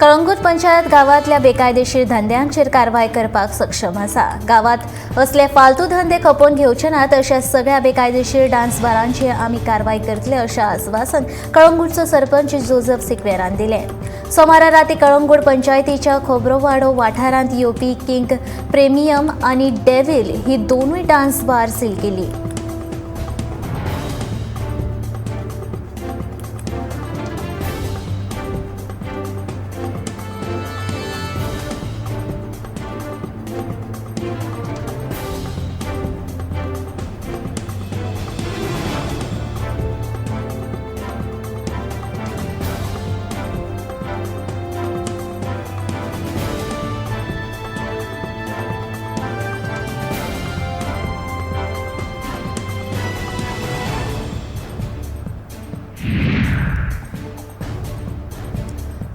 कळंगूट पंचायत गांवांतल्या बेकायदेशीर धंद्यांचेर कारवाय करपाक सक्षम आसा. गांवांत असले फालतू धंदे खपोवन घेवचे नात अशा सगळ्या बेकायदेशीर डान्स बारांचेर आमी कारवाय करतले अशें आस्वासन कळंगूटचो सरपंच जोजफ सिक्वेरान दिलें. सोमारा राती कळंगूट पंचायतीच्या खोब्रोवाडो वाठारांत येवपी किंग प्रेमियम आनी डेव्हिल ही दोनूय डान्स बार सील केली.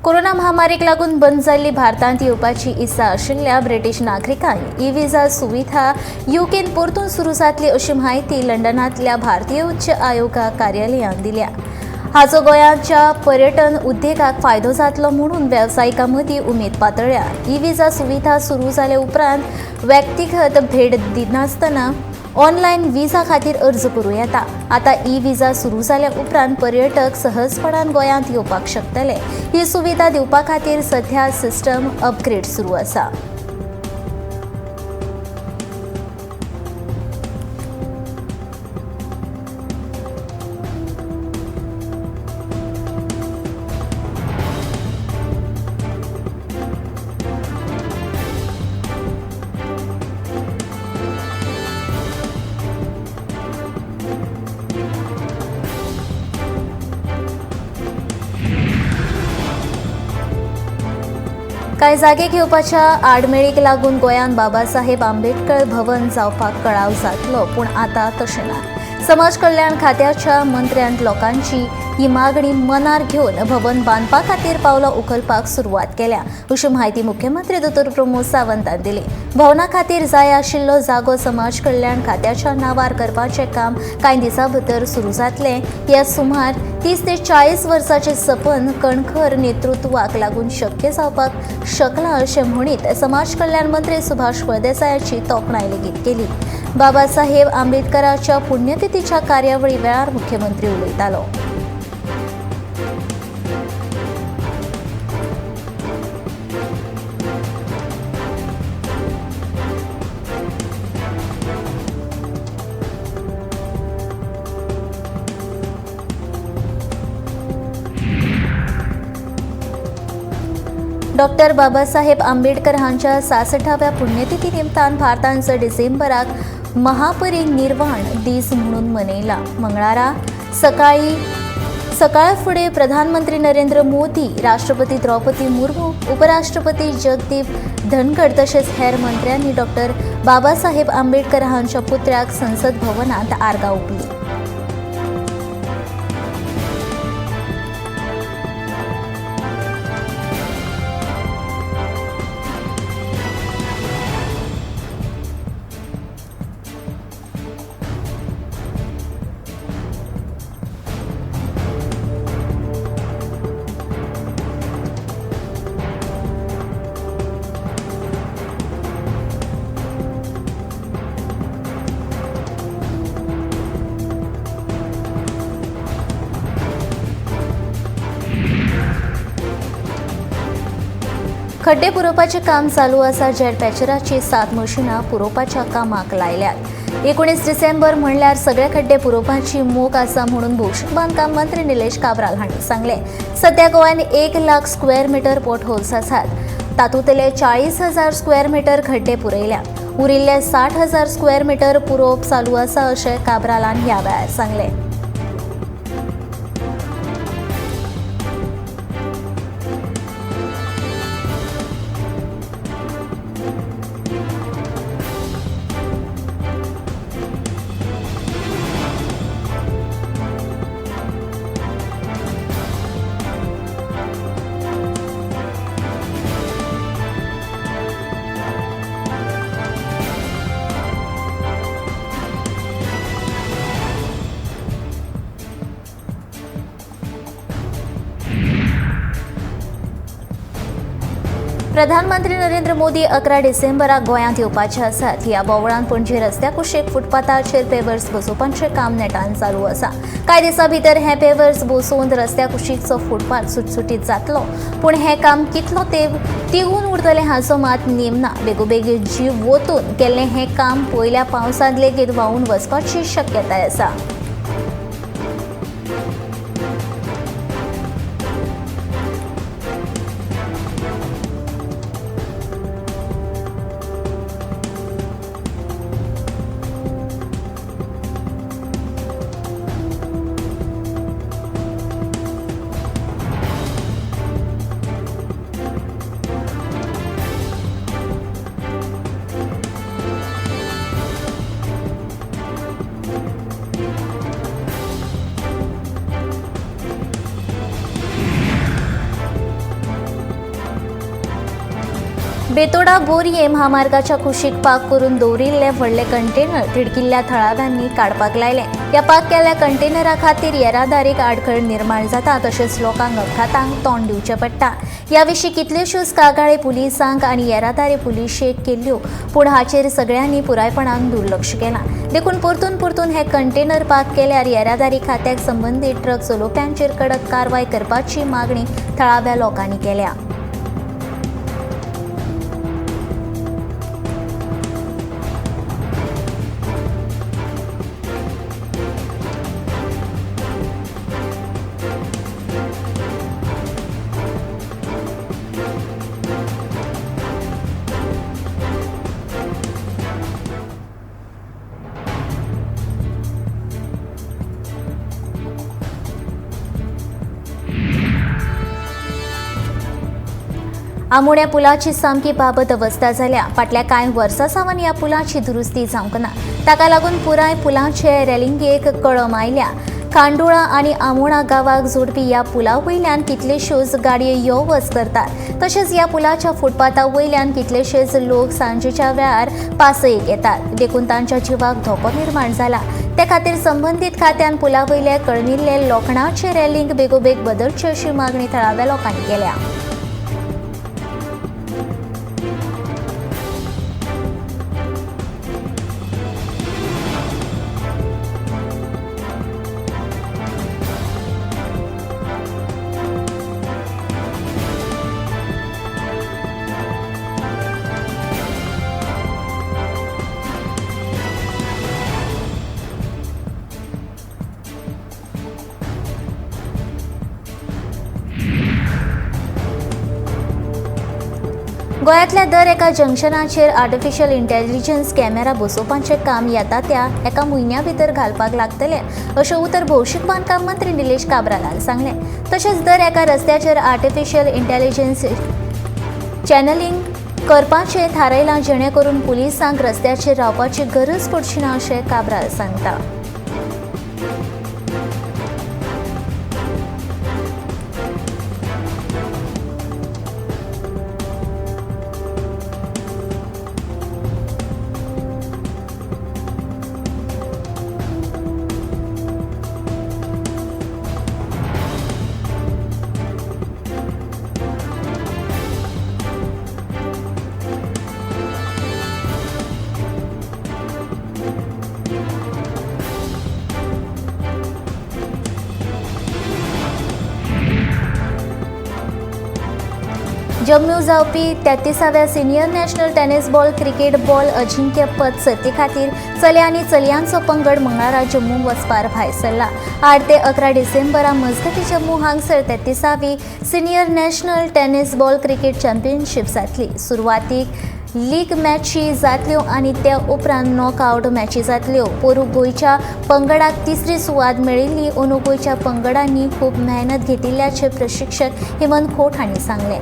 कोरोना महामारीक लागून बंद जाल्ली भारतांत येवपाची इत्सा आशिल्ल्या ब्रिटीश नागरिकांक ई विजा सुविधा युकेन परतून सुरू जातली अशी म्हायती लंडनांतल्या भारतीय उच्च आयोगा कार्यालयान दिल्या. हाचो गोंयाच्या पर्यटन उद्देगाक फायदो जातलो म्हणून वेवसायिकां मदीं उमेद पातळ्ळ्या. ई विजा सुविधा सुरू जाले उपरांत व्यक्तिगत भेट दिनासतना ऑनलायन विजा खातीर अर्ज करूं येता. आतां ई विजा सुरू जाल्या उपरांत पर्यटक सहजपणान गोंयांत येवपाक शकतले. ही सुविधा दिवपा खातीर सध्या सिस्टम अपग्रेड सुरू आसा. कांय जागे घेवपाच्या आडमेळीक लागून गोंयांत बाबासाहेब आंबेडकर भवन जावपाक कळाव जातलो, पूण आतां तशें ना. समाज कल्याण खात्याच्या मंत्र्यान लोकांची ही मागणी मनार घेवन भवन बांदपा खातीर पावलां उखलपाक सुरवात केल्या अशी म्हायती मुख्यमंत्री दोतोर प्रमोद सावंतान दिली. भवना खातीर जाय आशिल्लो जागो समाज कल्याण खात्याच्या नांवार करपाचें काम कांय दिसां भितर सुरू जातलें. ह्या सुमार 30 ते 40 वर्सांचें सपन कणखर नेतृत्वाक लागून शक्य जावपाक शकलां अशें म्हणीत समाज कल्याण मंत्री सुभाष फळदेसायाची तोखणाय लेगीत केली. बाबासाहेब आंबेडकराच्या पुण्यतिथीच्या कार्यावळी वेळार मुख्यमंत्री उलयतालो. डॉक्टर बाबासाहेब आंबेडकर हांच्या 66व्या पुण्यतिथी निमतान भारतान 6 डिसेंबराक महापरिनिर्वाण दीस म्हणून मनयला. मंगळारा सकाळ फुडें प्रधानमंत्री नरेंद्र मोदी, राष्ट्रपती द्रौपदी मुर्मू, उपराष्ट्रपती जगदीप धनखड तशेंच हेर मंत्र्यांनी डॉक्टर बाबासाहेब आंबेडकर हांच्या पुतळ्याक संसद भवनांत आर्गां ओंपली. खड्डे पुरोवपाचें काम चालू आसा. जेट पॅचराची 7 मशिनां पुरोवपाच्या कामाक लायल्यात. 19 डिसेंबर म्हणल्यार सगळे खड्डे पुरोवपाची मोख आसा म्हणून भौशीक बांदकाम मंत्री निलेश काब्राल हांणी सांगलें. सध्या गोंयांत 1 लाख स्क्वेअर मिटर पोटहोल्स आसात. तातूंतले 40,000 स्क्वेअर मिटर खड्डे पुरयल्या. उरिल्ले 60,000 स्क्वेअर मिटर पुरोवप चालू आसा अशें काब्रालान ह्या वेळार सांगलें. प्रधानमंत्री नरेंद्र मोदी 11 डिसेंबराक गोंयांत येवपाचे आसात. ह्या बोवळान पणजे रस्त्या कुशीक फुटपाथाचेर पेवर्स बसोवपाचें काम नेटान चालू आसा. कांय दिसां भितर हे पेवर्स बसोवन रस्त्या कुशीकचो फुटपाथ सुटसुटीत जातलो, पूण हें काम कितलो तेंप तिगून उरतलें हाचो मात नेम ना. बेगोबेग जीव वोतून केल्लें हें काम पयल्या पावसांत लेगीत व्हांवून वचपाची शक्यताय आसा. बेतोडा बोरये म्हामार्गाच्या कुशीक पार्क करून दवरिल्ले व्हडले कंटेनर तिडकिल्ल्या थळाव्यांनी काडपाक लायले. ह्या पार्क केल्ल्या कंटेनरा खातीर येरादारीक आडखळ निर्माण जाता, तशेंच लोकांक अपघातांक तोंड दिवचें पडटा. ह्या विशीं कितल्योश्योच कागाळी पुलिसांक आनी येरादारी पुलिशेक केल्ल्यो, पूण हाचेर सगळ्यांनी पुरायपणान दुर्लक्ष केलां. देखून परतून परतून हे कंटेनर पार्क केल्यार येरादारी खात्याक संबंदीत ट्रक चलोवप्यांचेर कडक कारवाय करपाची मागणी थळाव्या लोकांनी केल्या. आमोण्या पुलाची सामकी बाबत अवस्था जाल्या. फाटल्या कांय वर्सां सावन ह्या पुलाची दुरुस्ती जावंक ना. ताका लागून पुराय पुलाचे रेलिंगेक कळम आयल्या. खांडोळा आनी आमोणा गांवाक जोडपी ह्या पुला वयल्यान कितलेश्योच गाडयो यो वच करतात. तशेंच ह्या पुलाच्या फुटपाथा वयल्यान कितलेशेच लोक सांजेच्या वेळार पासयेक येतात, देखून तांच्या जिवाक धोको निर्माण जाला. ते खातीर संबंदीत खात्यान पुला वयले कळमिल्ले लोखणाचे रेलिंग बेगोबेग बदलचे अशी मागणी थळाव्या लोकांनी केल्या. गोंयांतल्या दर एका जंक्शनाचेर आर्टिफिशियल इंटेलिजन्स कॅमेरा बसोवपाचें काम येता त्या एका म्हयन्या भितर घालपाक लागतलें अशें उतर भौशीक बांदकाम मंत्री निलेश काब्रालान सांगलें. तशेंच दर एका रस्त्याचेर आर्टिफिशियल इंटेलिजन्स चॅनलिंग करपाचें थारायलां, जेणे करून पुलिसांक रस्त्याचेर रावपाची गरज पडची ना अशें काब्राल सांगता. जम्मू जावपी 33व्या senior national tennis ball cricket ball अजिंक्यपद सर्ती खातीर चले आनी चलयांचो पंगड मंगळारा जम्मू वचपार भायर सरला. 8 ते 11 डिसेंबरा मजगतीं जम्मू हांगसर 33वी senior national tennis ball cricket championship जातली. सुरवातीक लीग मॅची जातल्यो आनी त्या उपरांत नॉकआवट मॅची जातल्यो. पोरू गोंयच्या पंगडाक तिसरी सुवात मेळिल्ली. अंदू गोंयच्या पंगडांनी खूब मेहनत घेतिल्ल्याचें प्रशिक्षक हेमंत खोट हांणी सांगलें.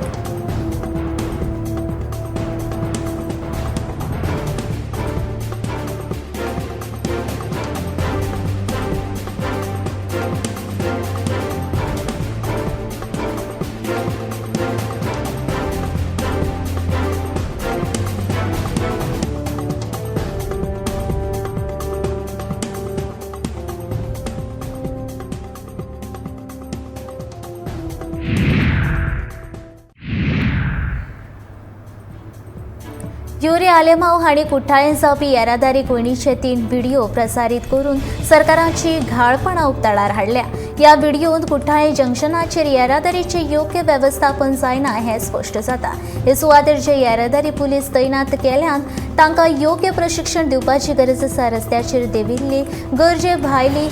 युरी आलेमाव हांणी कुठ्ठाळे जावपी येरादारी कोंयडीचे 3 व्हिडिओ प्रसारीत करून सरकाराची घाळपणां उक्ताडार हाडल्या. ह्या व्हिडिओंत कुठ्ठाळे जंक्शनाचेर येरादारीचें योग्य वेवस्थापन जायना हें स्पश्ट जाता. हे सुवातेर जे येरादारी पुलीस तैनात केल्यान तांकां योग्य प्रशिक्षण दिवपाची गरज आसा. रस्त्याचेर देविल्ली गरजे भायली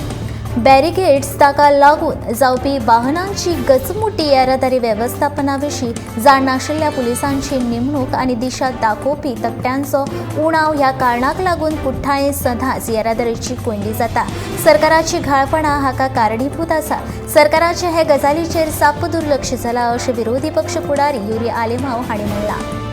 बॅरिकेड्स ताका लागून जावपी वाहनांची गचमुटी येरादारी वेवस्थापना विशीं जाण नाशिल्ल्या पुलिसांची नेमणूक आनी दिशा दाखोवपी तकट्यांचो उणाव ह्या कारणाक लागून कुठ्ठाळे सदांच येरादारीची कोंयडी जाता. सरकाराची घाळपणां हाका कारणीभूत आसा. सरकाराचे हे गजालीचेर साप्प दुर्लक्ष जालां अशें विरोधी पक्ष फुडारी युरी आलेमाव हांणी म्हणलां.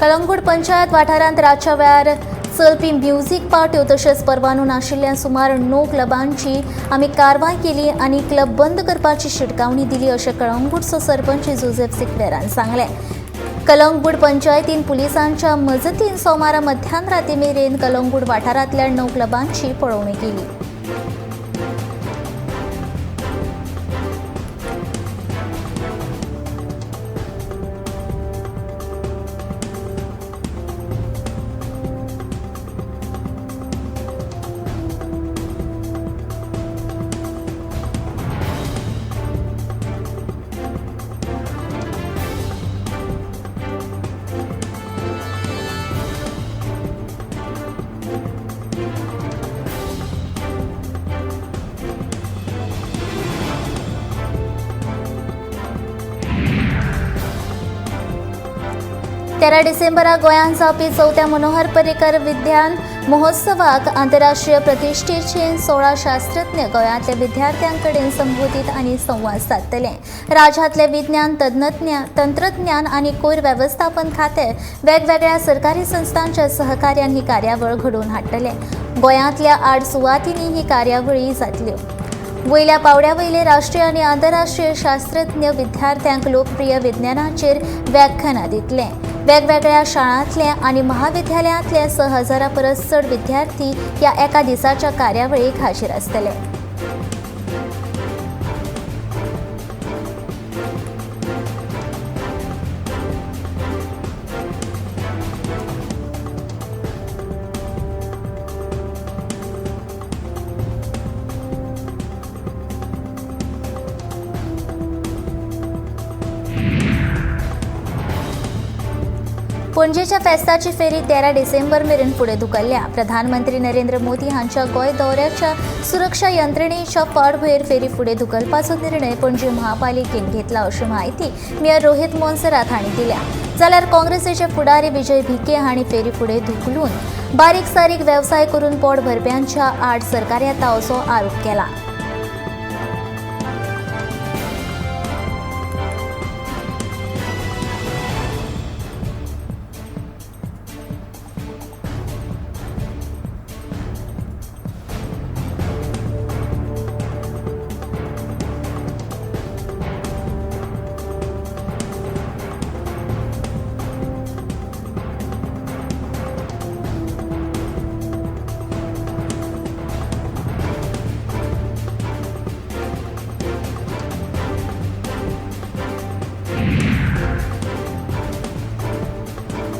कलंगूट पंचायत वाठारांत रातच्या वेळार चलपी म्युझिक पार्ट्यो तशेंच परवानो नाशिल्ल्या सुमार 9 क्लबांची आमी कारवाय केली आनी क्लब बंद करपाची शिटकावणी दिली अशें कळंगूटचो सरपंच जोसेफ सिक्वेरान सांगलें. कलंगूट पंचायतीन पुलिसांच्या मजतीन सोमारा मध्यान राती मेरेन कलंगूट वाठारांतल्या 9 क्लबांची पळोवणी केली. तेरा डिसेंबराक गोंयांत जावपी 4थ्या मनोहर पर्रीकर विज्ञान महोत्सवाक आंतरराष्ट्रीय प्रतिश्ठेचे 16 शास्त्रज्ञ गोंयांतल्या विद्यार्थ्यां कडेन संबोधीत आनी संवाद सादतले. राज्यांतले विज्ञान तंत्रज्ञान आनी कोयर वेवस्थापन खातें वेगवेगळ्या सरकारी संस्थांच्या सहकार्यान ही कार्यावळ घडोवन हाडटले. गोंयांतल्या 8 सुवातींनी ही कार्यावळी जातल्यो. वयल्या पावड्या वयले राष्ट्रीय आनी आंतरराष्ट्रीय शास्त्रज्ञ विद्यार्थ्यांक लोकप्रिय विज्ञानाचेर व्याख्यानां दितले. वेगवेगळ्या शाळांतले आनी महाविद्यालयांतले 6000 परस चड विद्यार्थी ह्या एका दिसाच्या कार्यावळीक हाजीर आसतले. पणजेच्या फेस्ताची फेरी 13 डिसेंबर मेरेन फुडें धुकल्ल्या. प्रधानमंत्री नरेंद्र मोदी हांच्या गोंय दौऱ्याच्या सुरक्षा यंत्रणेच्या फाटभुंयेर फेरी फुडें धुकलपाचो निर्णय पणजे महापालिकेन घेतला अशी म्हायती मेयर रोहित मोन्सेरात हांणी दिल्या. जाल्यार काँग्रेसीचे फुडारी विजय भिके हांणी फेरी फुडें धुकलून बारीक सारीक वेवसाय करून पोट भरप्यांच्या आड सरकार येता असो आरोप केला.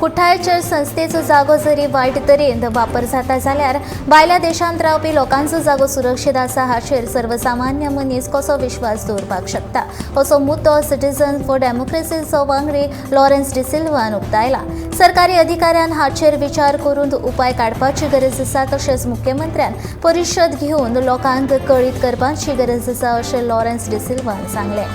कुठ्ठाळे चर्च संस्थेचो जागो जरी वायट तरेन वापर जाता जाल्यार भायल्या देशांत रावपी लोकांचो जागो सुरक्षीत आसा हाचेर सर्वसामान्य मनीस कसो विश्वास दवरपाक शकता असो मुद्दो सिटीजन फॉर डेमोक्रेसीचो वांगडी लॉरेन्स डिसिल्वान उक्तायला. सरकारी अधिकाऱ्यान हाचेर विचार करून उपाय काडपाची गरज आसा तशेंच मुख्यमंत्र्यान परिशद घेवन लोकांक कळीत करपाची गरज आसा अशें लॉरेन्स डिसिल्वान सांगलें.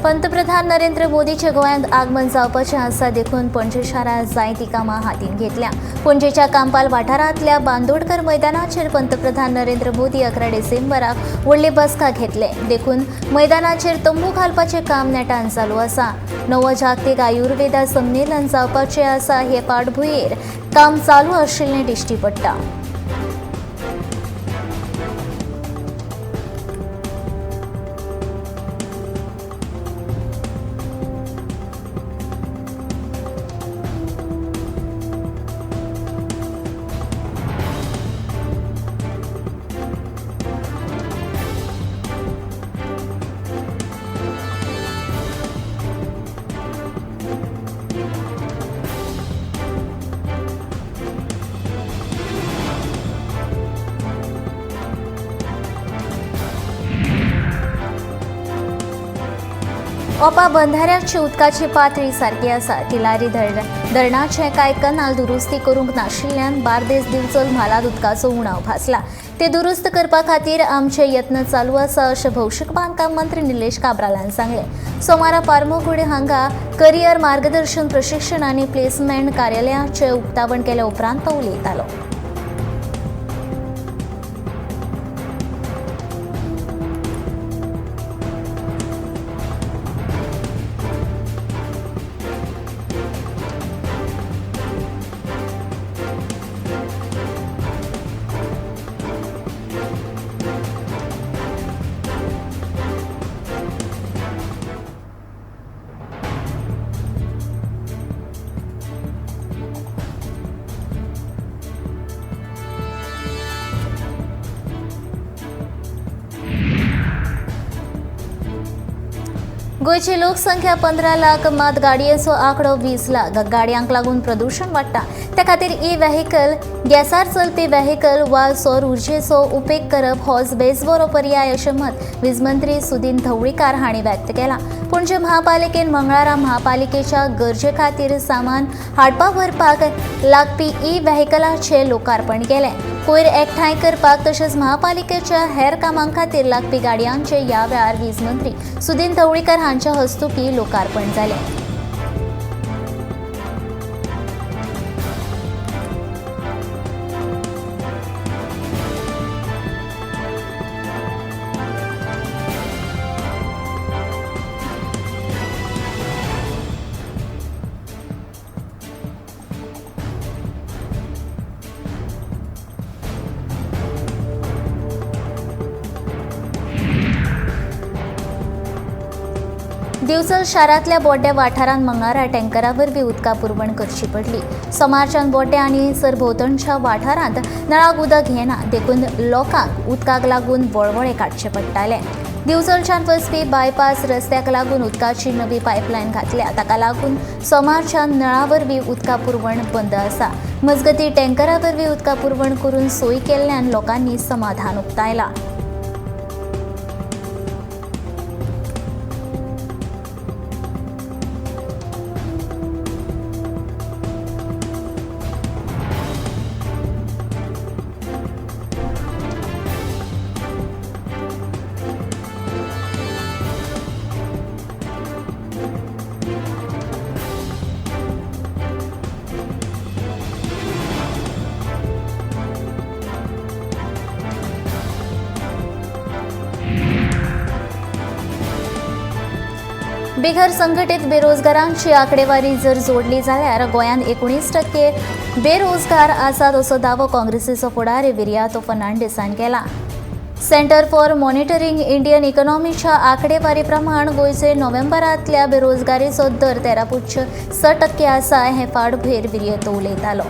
पंतप्रधान नरेंद्र मोदीचे गोंयांत आगमन जावपाचें आसा देखून पणजे शारांत जायतीं कामां हातीन घेतल्या। पणजेच्या कांपाल वाठारांतल्या बांदोडकर मैदानाचेर पंतप्रधान नरेंद्र मोदी 11 डिसेंबराक व्हडली बसका घेतले देखून मैदानाचेर तंबू घालपाचें काम नेटान चालू आसा। नवो जागतीक आयुर्वेदा संमेलन जावपाचें आसा हे फाटभुंयेर काम चालू आशिल्लें दिश्टी पडटा। ओपा बंधाऱ्याची उदकाची पातळी सारकी आसा। तिलारी धरणाचे कांय कनाल दुरुस्ती करूंक नाशिल्ल्यान बार्देस दिवचल म्हालांत उदकाचो उणाव भासला। ते दुरुस्त करपा खातीर आमचे यत्न चालू आसा अशें भौशीक बांदकाम मंत्री निलेश काब्रालान सांगलें। सोमारा पारमोगुडे हांगा करियर मार्गदर्शन प्रशिक्षण आनी प्लेसमेंट कार्यालयाचें उक्तावण केल्या उपरांत तो उलयतालो। गोंयची लोकसंख्या 15 लाख मात गाडयेचो आंकडो 20 लाख। गाडयांक लागून प्रदूषण वाडटा त्या खातीर ई व्हेकल, गॅसार चलपी व्हेकल वा सौर उर्जेचो उपेग करप होच बेस बरो पर्याय अशें मत वीज मंत्री सुदिन ढवळीकार हांणी व्यक्त केलां। पणजे महापालिकेन मंगळारा महापालिकेच्या गरजे खातीर सामान हाडपा व्हरपाक लागपी ई व्हेकलाचें लोकार्पण केलें। कोयर एकठांय करपाक तशेंच महापालिकेच्या हेर कामां खातीर लागपी गाडयांचे ह्या वेळार वीज मंत्री सुदिन ढवळीकार हांच्या हस्तुकीं लोकार्पण जालें। दिवचल शारांतल्या बोड्ड्या वाठारांत मंगळारा टँकरा वरवीं उदका पुरवण करची पडली। सोमारच्यान बोड्डे आनी सरभोंवतणच्या वाठारांत नळाक उदक येना देखून लोकांक उदकाक लागून वळवळे काडचे पडटाले। दिवचलच्यान वचपी बायपास रस्त्याक लागून उदकाची नवी पायपलायन घातल्या ताका लागून सोमारच्यान नळा वरवीं उदका पुरवण बंद आसा। मजगतीं टँकरा वरवीं उदका पुरवण करून सोय केल्ल्यान लोकांनी समाधान उक्तायलां। बिगर संघटित बेरोजगारांची आकडेवारी जर जोडली जाल्यार गोंयांत 19% बेरोजगार आसात असो दावो काँग्रेसीचो फुडारी विरियातो फर्नांडीसान केला। सेंटर फॉर मॉनिटरिंग इंडियन इकॉनॉमीच्या आकडेवारी प्रमाण गोंयचे नोव्हेंबरांतल्या बेरोजगारीचो दर 13.6% आसा हे फाटभुंयेर विरियातो उलयतालो।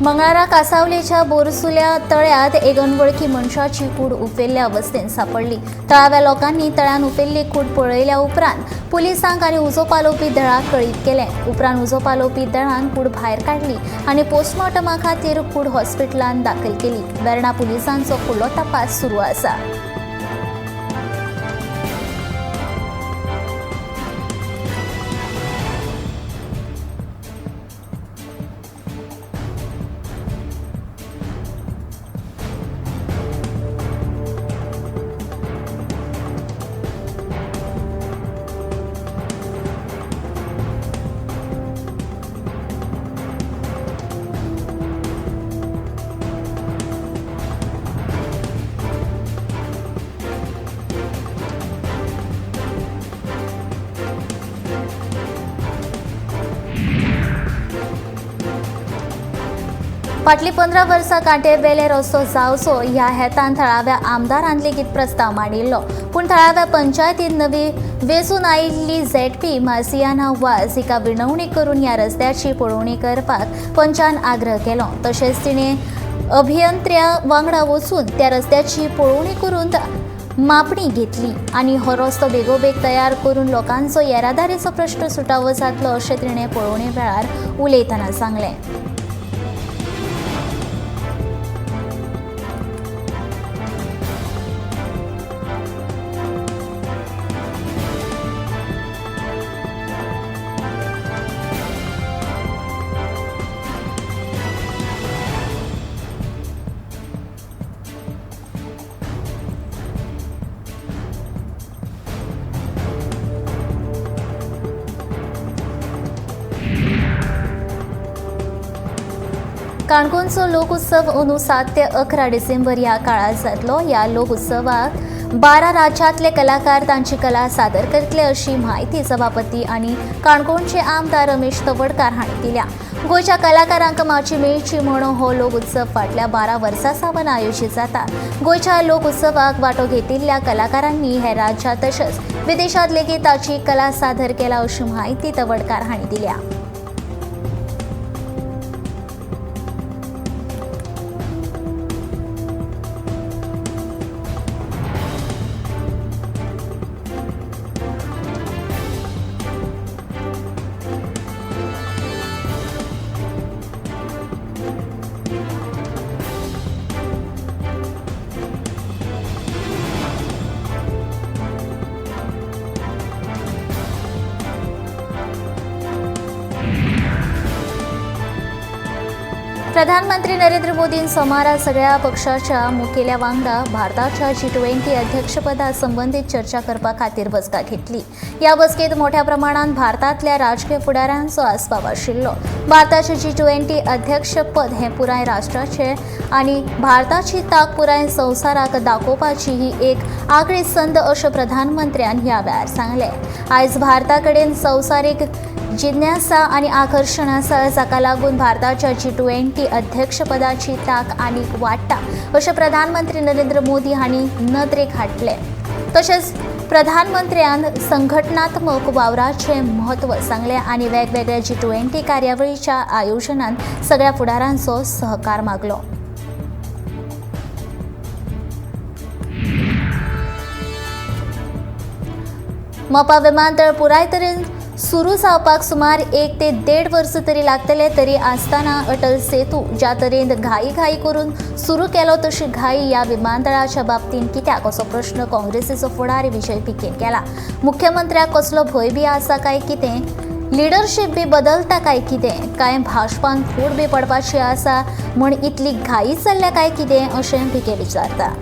मंगळारा कासावलेच्या बोरसुल्या तळ्यांत एक अनवळखी मनशाची कूड उफेल्ल्या अवस्थेत सांपडली. थळाव्या लोकांनी तळ्यान उफेल्ली कूड पळयल्या उपरांत पुलिसांक आनी उजो पालोवपी दळाक कळीत केलें. उपरांत उजो पालोवपी दळान कूड भायर काडली आनी पोस्टमॉर्टमा खातीर कूड हॉस्पिटलांत दाखल केली. वेर्णा पुलिसांचो फुडलो तपास सुरू आसा. फाटलीं 15 वर्सां कांटेबेले रस्तो जावचो ह्या हेतान थळाव्या आमदारान लेगीत प्रस्ताव मांडिल्लो, पूण थळाव्या पंचायतीन नवी वेंचून आयिल्ली झेडपी मार्सियाना वाज हिका विनवणी करून ह्या रस्त्याची पळोवणी करपाक पंचान आग्रह केलो. तशेंच तिणें अभियंत्र्या वांगडा वचून त्या रस्त्याची पळोवणी करून मापणी घेतली आनी हो रस्तो बेगोबेग तयार करून लोकांचो येरादारीचो प्रश्न सुटावो जातलो अशें तिणें पळोवणे वेळार उलयतना सांगलें. काणकोणचो लोकोत्सव अंदू 7 ते 11 डिसेंबर ह्या काळात जातलो. ह्या लोकोत्सवाक 12 राज्यांतले कलाकार तांची कला सादर करतले अशी म्हायती सभापती आनी काणकोणचे आमदार रमेश तवडकार हांणी दिल्या. गोंयच्या कलाकारांक माची मेळची म्हूण हो लोकोत्सव फाटल्या 12 वर्सां सावन आयोजीत जाता. गोंयच्या लोकोत्सवाक वांटो घेतिल्ल्या कलाकारांनी हे राज्यांत तशेंच विदेशांत लेगीत ताची कला सादर केला अशी म्हायती तवडकार हांणी दिल्या. प्रधानमंत्री नरेंद्र मोदीन सोमारा सगळ्या पक्षाच्या मुखेल्या वांगडा भारताच्या G20 अध्यक्षपदा संबंदीत चर्चा करपा खातीर बसका घेतली. ह्या बसकेत मोठ्या प्रमाणात भारतांतल्या राजकीय फुडाऱ्यांचो आस्पाव आशिल्लो. भारताचे G20 अध्यक्षपद हें पुराय राष्ट्राचे आनी भारताची तांक पुराय संवसाराक दाखोवपाची ही एक आगळी संद अशें प्रधानमंत्र्यान ह्या वेळार सांगलें. आयज भारता कडेन संवसारीक जिज्ञासा आनी आकर्शण आसा, जाका लागून भारताच्या G20 अध्यक्षपदाची तांक आनीक वाडटा अशें प्रधानमंत्री नरेंद्र मोदी हांणी नदरेक हाडलें. तशेंच प्रधानमंत्र्यान संघटनात्मक वावराचें म्हत्व सांगलें आनी वेगवेगळ्या G20 कार्यावळीच्या आयोजनांत सगळ्या फुडारांचो सहकार मागलो. मोपा विमानतळ पुराय तरेन सुरू जावपाक सुमार 1 ते 1.5 वर्स तरी लागतले, तरी आसतना अटल सेतू ज्या तरेन घाई घाई करून सुरू केलो तशी घाई ह्या विमानतळाच्या बाबतींत कित्याक असो प्रश्न काँग्रेसीचो फुडारी विजय भिकेन केला. मुख्यमंत्र्याक कसलो भंय बी आसा काय कितें, लिडरशीप बी बदलता काय कितें, काय भाजपान फूट बी पडपाची आसा म्हूण इतली घाई चल्ल्या काय कितें अशें भिके विचारता.